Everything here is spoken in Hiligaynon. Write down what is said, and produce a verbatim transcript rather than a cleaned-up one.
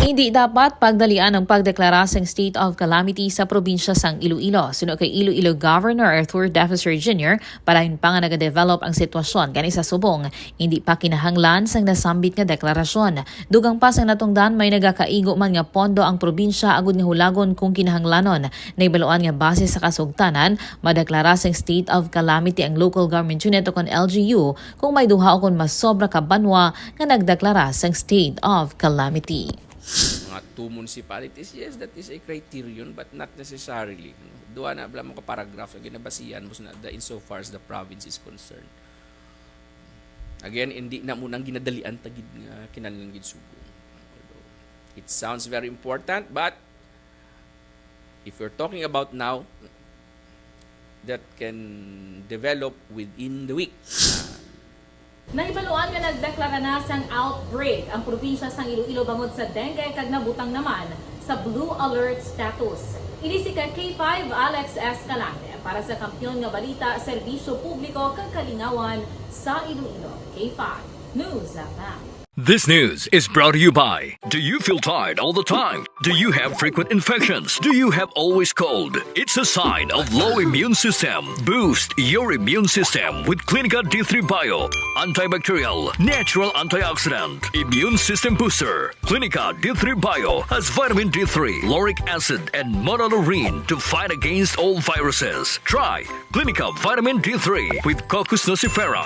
Hindi dapat pagdalian ang pagdeklara sang state of calamity sa probinsya sang Iloilo. Suno kay Iloilo Governor Arthur Defensor Junior, palain pa nga nagadevelop ang sitwasyon gani sa subong, hindi pa kinahanglan sang nasambit nga deklarasyon. Dugang pa sang natungdan, may nagakaigo man nga pondo ang probinsya agud nga hulagon kung kinahanglanon. Nahibaluan nga base sa kasugtanan, madeklara sang state of calamity ang local government unit o kon L G U kung may duha o kon mas sobra ka banwa nga nagdeklara sang state of calamity. Mga two municipalities, yes, that is a criterion, but not necessarily. Ano? Duha na bala mga paragraph ang ginabasihan mo na the insofar as the province is concerned. Again, hindi na mo nang ginadalian ta gid nga kinahanglan gid sugo. Although, it sounds very important, but if you're talking about now, that can develop within the week. Nahibaluan nga nagdeklara na sang outbreak ang probinsya sang Iloilo bangod sa dengue kag nabutang naman sa blue alert status. Ini si ka K five Alex Escalante para sa Kampiyon nga Balita, Serbisyo Publiko kag Kalingawan sa Iloilo. K five News F M. This news is brought to you by. Do you feel tired all the time? Do you have frequent infections? Do you have always cold? It's a sign of low immune system. Boost your immune system with Clinica D three Bio. Antibacterial, natural antioxidant, immune system booster. Clinica D three Bio has vitamin D three, lauric acid, and monolaurin to fight against all viruses. Try Clinica Vitamin D three with Cocos nucifera.